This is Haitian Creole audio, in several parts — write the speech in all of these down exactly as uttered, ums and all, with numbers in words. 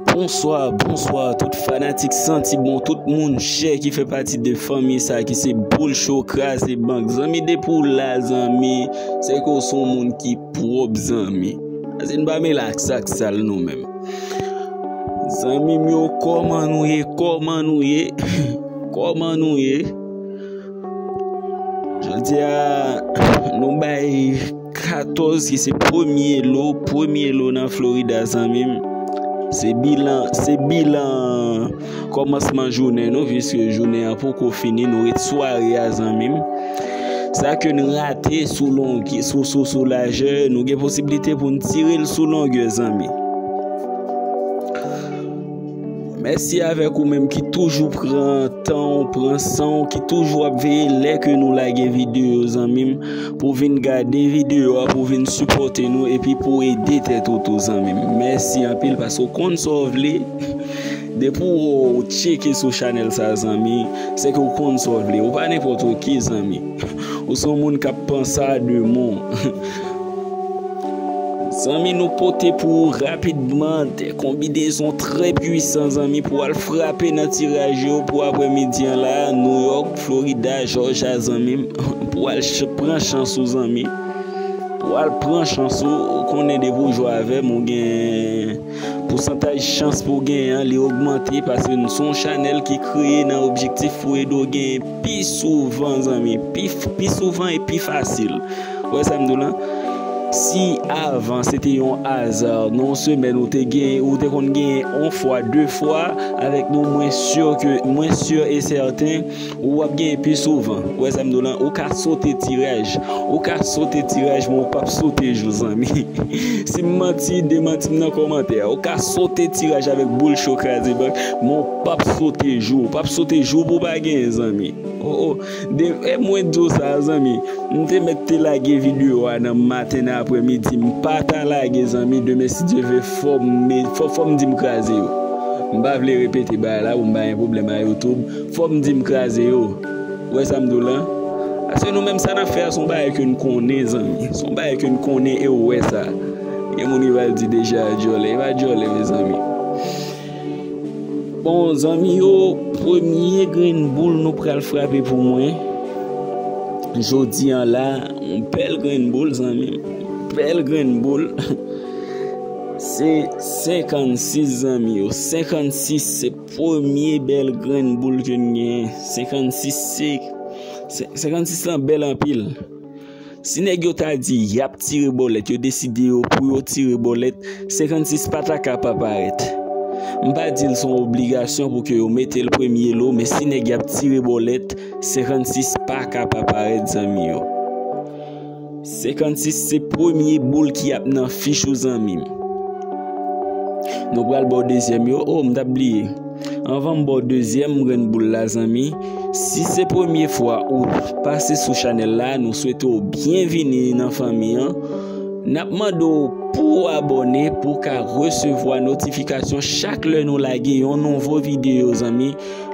Bonswa, bonswa, tout fanatik santi bon, tout moun chè ki fè pati de fanmi sa ki se Boul Cho Kraze Bank. Zanmi, depi w la, zanmi, se ke w se yon moun ki pwòp, zanmi. Paske n pa mele ak sa k sal nou menm. Zanmi m yo, kòman nou ye? Kòman nou ye? Kòman nou ye? Jodi a, nou bay katòz ki se premye lo, premye lo nan Florida, zanmi m. Se bilan, se bilan kòmansman jounen nou, piske jounen an poko fini, nou ret sware a, zanmi m. Sa ke n rate sou long, sou, sou, sou lajè, nou gen posiblite pou n tire l sou longè, zanmi. Mèsi avèk ou menm ki toujou pran tan w, pran san w, ki toujou ap veye lè ke nou lage videyo, zanmi m, pou vin gade videyo a, pou vin sipòte nou, epi pou ede tèt ou tou, zanmi m. Mèsi anpil, paske w konn sa w vle. Depi w tcheke sou chanèl sa, zanmi, se ke w konn sa w vle. Ou pa nenpòt ki, zanmi. Ou se yon moun k ap panse a demen w. Zanmi, nou pote pou ou rapidman de konbinezon trè pwisan, zanmi, pou al frape nan tiraj yo pou aprèmidi an la, New York, Florida, Georgia, zanmi m, pou al ch-, pran chans ou, zanmi. Pou al pran chans ou, ou konnen depi w jwe avè m, ou gen pousantaj chans pou w genyen an, li ogmante, paske nou se yon chanèl ki kreye nan objektif pou ede w genyen pi souvan, zanmi, pi f-, pi souvan e pi fasil. Ou wè sa m di w lan? Si avan se te yon aza, nan yon semèn ou te gen, ou te konn genyen yon fwa, de fwa, avèk nou, mwen si ke, mwen si e sèten, ou ap genyen pi souvan. Ou wè sa m di w lan? Ou ka sote tiraj. Ou ka sote tiraj, men ou p ap sote jou, zanmi. Si m manti, demanti m nan kòmantè a. Ou ka sote tiraj avèk Boul Cho Kraze Bank, men ou p ap sote jou. Ou p ap sote jou pou w pa genyen, zanmi. Oh, oh. De, e mwen di w sa, zanmi. M te mèt te lage videyo a nan maten, nan aprèmidi. M pa ta lage, zanmi. Demen, si Dye vle, fò m, fò, fò m di m kraze yo. M pa vle repete bagay la pou m pa gen pwoblèm a YouTube. Fò m di m kraze yo. Ou wè sa m di w lan? Paske nou menm sa n ap fè a, se yon bagay ke n konnen, zanmi. Se yon bagay ke n konnen e w wè sa. Gen moun ki pral di deja djòlè. E pa djòlè, mezanmi. Bon, zanmi yo, premye grenn boul nou pral frape pou mwen. Jodi an la, yon bèl grenn boul, zanmi. Bèl grenn boul. Se senkannsis, zanmi yo. Senkannsis, se premye bèl grenn boul ke n genyen. Senkannsis, se, se, senkannsis lan bèl anpil. Si nèg yo ta di y ap tire bòlèt, yo deside yo pou yo tire bòlèt, senkannsis pa ta ka pa parèt. M pa di l se yon obligasyon pou ke yo mete l premye lo, men si nèg y ap tire bòlèt, senkannsis pa ka pa parèt, zanmi yo. Senkannsis se premye boul ki ap nan fich ou, zanmi m. Nou pral ba w dezyèm yo. Oh, m t ap bliye. Anvan m ba w dezyèm grenn boul la, zanmi, si se premye fwa ou pase sou chanèl la, nou swete w byenvini nan fanmi an. N ap mande w pou w abòne pou w ka resevwa notifikasyon chak lè nou lage yon nouvo videyo, zanmi.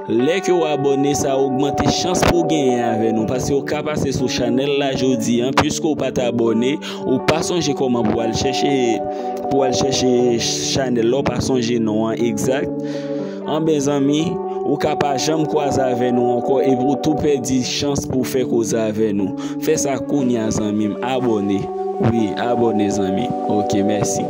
Lè ke w abòne, sa ogmante chans pou w genyen avè nou, paske w ka pase sou chanèl la jodi an, piske w pa t abòne, ou pa sonje kòman pou w al chèche, pou w al chèche chanèl la, ou pa sonje non an egzak. Anben, zanmi, ou ka pa janm kwaze avè nou ankò, epi w tou pèdi chans pou w fè koze avè nou. Fè sa kounye a, zanmi m, abòne. Wi, abòne, zanmi. Ok, mèsi.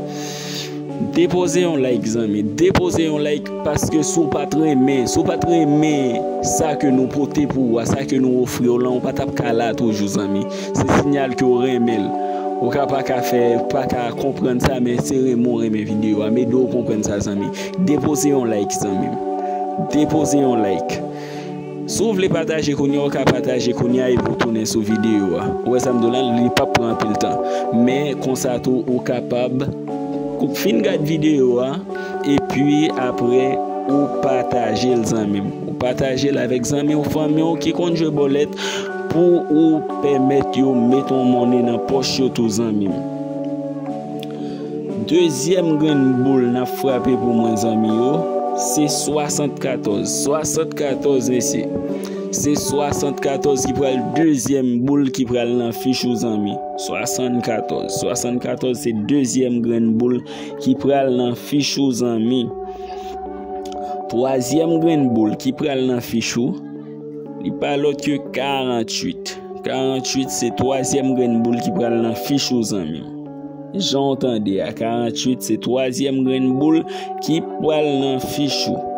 Depoze yon like, zanmi. Depoze yon like, paske si w pa t renmen, si w pa t renmen sa ke nou pote pou ou a, sa ke nou ofri w lan, ou pa t ap ka la toujou, zanmi. Se siyal ke w renmen l. Ou ka pa ka fè, pa ka konprann sa, men se renmen w renmen videyo a. M ede w konprann sa, zanmi. Depoze yon like, zanmi m. Depoze yon like. Si w vle pataje kounye a, ou ka pataje kounye a epi w tounen sou videyo a. Ou wè sa m di w la, li p ap pran anpil tan. Men konsa tou, ou kapab fin gad videyo a, epi apre, ou pataje l, zanmi m. Ou pataje l avèk zanmi w, fanmi w ki konn jwe bòlèt pou ou pèmèt yo met yon monnen nan pòch yo tou, zanmi m. Dezyèm grenn boul n ap frape pou mwen, zanmi yo, se swasannkatòz. Swasannkatòz, mesye. Se swasannkatòz ki pral dezyèm boul ki pral nan fich ou, zanmi. Swasannkatòz. Swasannkatòz se dezyèm grenn boul ki pral nan fich ou, zanmi. Twazyèm grenn boul ki pral nan fich ou, li pa lòt ke karanntuit. Karanntuit se twazyèm grenn boul ki pral nan fich ou, zanmi m. Jan w tande a, karanntuit se twazyèm grenn boul ki pral nan fich ou.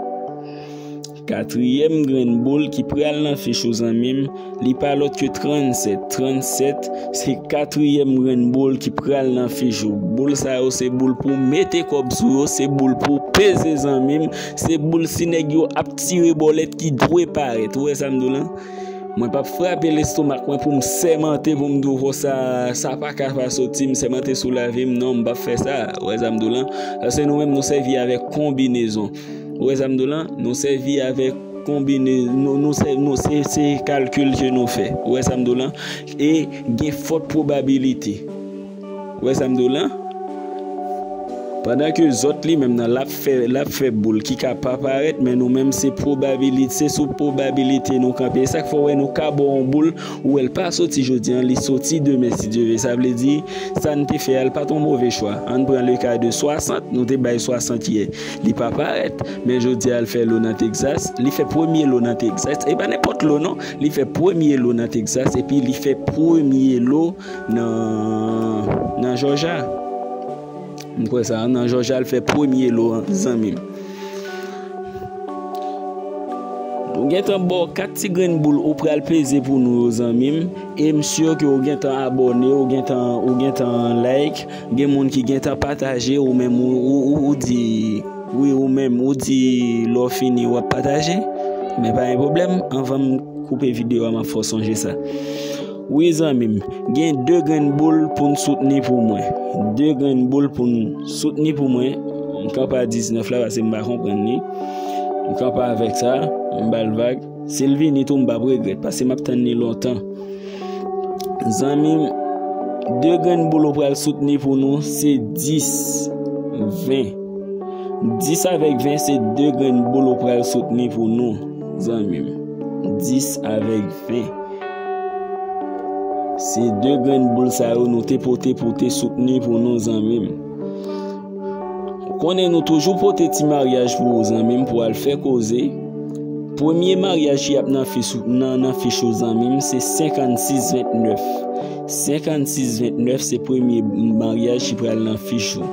Katriyèm grenn boul ki pral nan fich ou, zanmi m, li pa lòt ke trannsèt. Trannsèt se katriyèm grenn boul ki pral nan fich ou. Boul sa yo se boul pou mete kòb sou yo, se boul pou peze, zanmi m, se boul si nèg yo ap tire bòlèt ki dwe parèt. Ou wè sa m di w lan? Mwen p ap frape lestomak mwen pou m sèmante pou m di w konsa, sa pa ka pa soti, m sèmante sou lavi m, non, m p ap fè sa. Ou wè sa m di w lan? Paske nou menm nou sèvi avèk konbinezon. Ou wè sa m di w lan? Nou sèvi avèk konbine, nou, nou sè, nou se, se kalkil ke nou fè. Ou wè sa m di w lan? E gen fòt pwobabilite. Ou wè sa m di w lan? Pandan ke zòt li menm nan l ap fè, l ap fè boul ki ka pa parèt, men nou menm se pwobabilite, se sou pwobabilite nou kanpe. E sa k fè w wè nou ka ba w yon boul, ou wè l pa soti jodi an, li soti demen si Dye ve. Sa vle di, sa n te fè a, l pa t yon move chwa. Ann pran le ka de swasant, nou te bay swasant yè. Li pa parèt, men jodi a l fè lo nan Texas, li fè premye lo nan Texas. E pa nenpòt lo non, li fè premye lo nan Texas, epi li fè premye lo nan, nan Jòja. M kwè sa, nan Jòja l fè premye lo an, zanmi m. Ou gentan ba w kat ti grenn boul ou pral peze pou nou yo, zanmi m. E m si ke ou gentan abòne, ou gentan, ou gentan like. Gen moun ki gentan pataje, ou menm ou, ou, ou, ou di, wi, ou menm ou di lè w fini w ap pataje. Men pa gen pwoblèm, anvan m koupe videyo a, m ap fè w sonje sa. Wi, zanmi m, gen de grenn boul pou n soutni pou mwen. De grenn boul pou n soutni pou mwen. M kanpe a diznèf la, paske m pa konprann li. M kanpe avèk sa, m ba l vag. Si l vini tou, m p ap regrèt, paske m ap tann li lontan. Zanmi m, de grenn boul ou pral soutni pou nou, se dis, ven. Dis avèk ven, se de grenn boul ou pral soutni pou nou, zanmi m. Dis avèk ven. Se de grenn boul sa yo nou te pote pou te soutni pou nou, zanmi m. Ou konnen nou toujou pote ti maryaj pou ou, zanmi m, pou al fè koze. Premye maryaj ki ap nan fich ou, nan, nan fich ou, zanmi m, se senkannsis ventnèf. Senkannsis ventnèf se premye maryaj ki pral nan fich ou.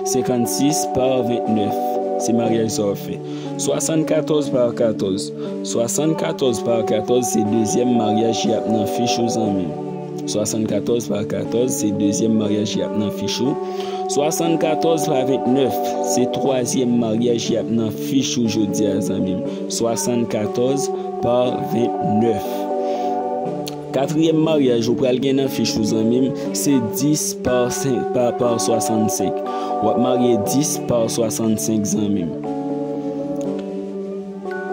Senkannsis pa ventnèf, se maryaj sa w ap fè. Swasannkatòz pa katòz. Swasannkatòz pa katòz se dezyèm maryaj ki ap nan fich ou, zanmi m. Swasannkatòz pa katòz se dezyèm maryaj ki ap nan fich ou. Swasannkatòz pa ventnèf se twazyèm maryaj ki ap nan fich ou jodi a, zanmi m. Swasannkatòz pa ventnèf. Katriyèm maryaj ou pral gen nan fich ou, zanmi m, se dis pa senk, pa, pa swasannsenk. W ap marye dis pa swasannsenk, zanmi m.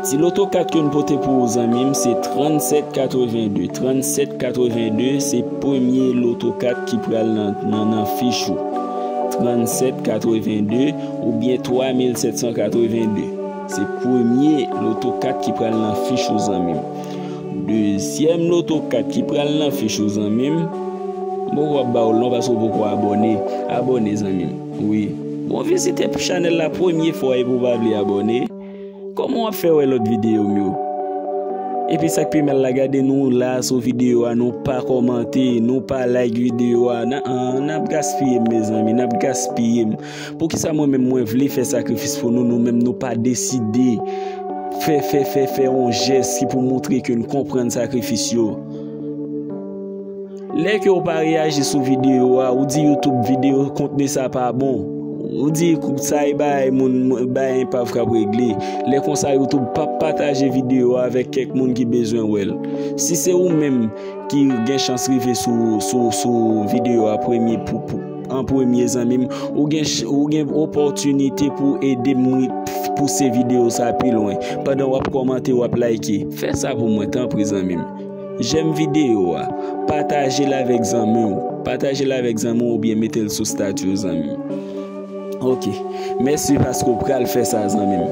Ti loto kat ke n pote pou ou, zanmi m, se trannsèt katreven de. Trannsèt katreven de se premye loto kat ki pral nan, nan, nan fich ou. Trannsèt katreven de oubyen twa mil sèt san katreven de. Se premye loto kat ki pral nan fich ou, zanmi m. Dezyèm loto kat ki pral nan fich ou, zanmi m, m poko ap ba w l non, paske w poko abòne. Abòne, zanmi m. Wi. Bon, vizite chanèl la premye fwa epi w pa vle abòne. Kòman w ap fè wè lòt videyo m yo? Epi sa k pi mal la, gade nou la sou videyo a, nou pa kòmante, nou pa like videyo a. N a, n ap gaspiye m, mezanmi, n ap gaspiye m. Poukisa mwen menm mwen vle fè sakrifis pou nou, nou menm nou pa deside fè, fè, fè, fè yon jès ki pou montre ke n konprann sakrifis yo? Lè ke w pa reyaji sou videyo a, ou di YouTube videyo kontni sa pa bon. Ou di sa e bagay moun, bagay enpav k ap regle. Lè konsa YouTube p ap pataje videyo a avèk kèk moun ki bezwen wè l. Si se ou menm ki gen chans rive sou, sou, sou videyo a premye pou, pou, an premye, zanmi m, ou gen ch-, ou gen opòtinite pou ede m ri-, pouse videyo sa pi lwen. Pandan w ap kòmante, w ap like. Fè sa pou mwen, tanpri, zanmi m. Jèm videyo a. Pataje l avèk zanmi w. Pataje l avèk zanmi w oubyen mete l sou stati w, zanmi m. Ok. Mèsi paske w pral fè sa, zanmi m.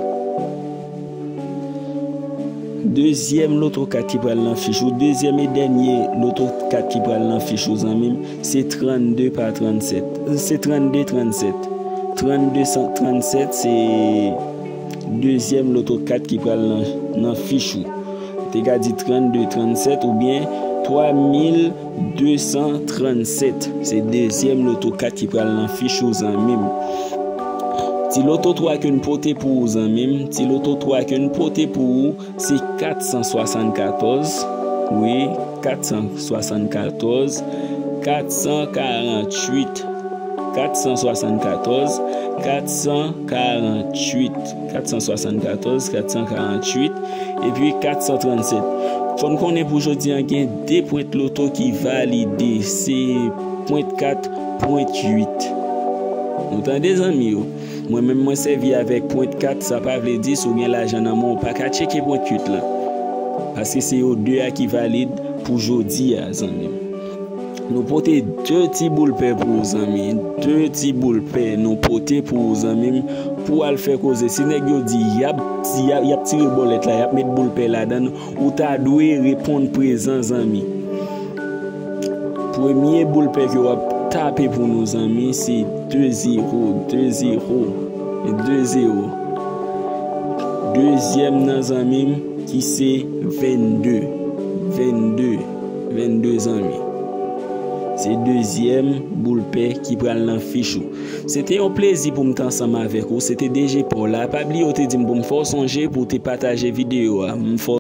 Dezyèm loto kat ki pral nan fich ou, dezyèm e dènye loto kat ki pral nan fich ou, zanmi m, se trannde pa trannsèt. Se trannde trannsèt. Trannde san trannsèt, se dezyèm loto kat ki pral nan, nan fich ou. Te ka di trannde trannsèt oubyen twa mil de san trannsèt. Se dezyèm loto kat ki pral nan fich ou, zanmi m. Ti loto twa ke n pote pou ou, zanmi m. Ti loto twa ke n pote pou ou, se kat san swasannkatòz. Wi, kat san swasannkatòz, kat san karanntuit, kat san swasannkatòz, kat san karanntuit, kat san swasannkatòz, kat san karanntuit, epi kat san trannsèt. Fò n konnen pou jodi a, gen de pwent loto ki valide. Se pwent kat, pwent uit. Nou tande, zanmi yo? Mwen menm, mwen sèvi avèk pwent kat, sa pa vle di si w gen lajan nan men w, ou pa ka tcheke pwent uit lan. Paske se yo de a ki valid pou jodi a, zanmi m. Nou pote de ti boul pè pou ou, zanmi. De ti boul pè nou pote pou ou, zanmi m, pou al fè koze. Si nèg yo di y ap, y ap, y ap tire bòlèt la, y ap met boul pè ladan l, ou ta dwe reponn prezan, zanmi. Premye boul pè ke w ap tape pou nou, zanmi, se de zewo, de zewo, de zewo. Dezyèm nan, zanmi m, ki se vennde, vennde, vennde, zanmi. Se dezyèm boul pè ki pral nan fich ou. Se te yon plezi pou m t ansanm avèk ou. Se te D J Paul la. Pa bliye w te di m pou m fè w sonje pou w te pataje videyo a. M fè w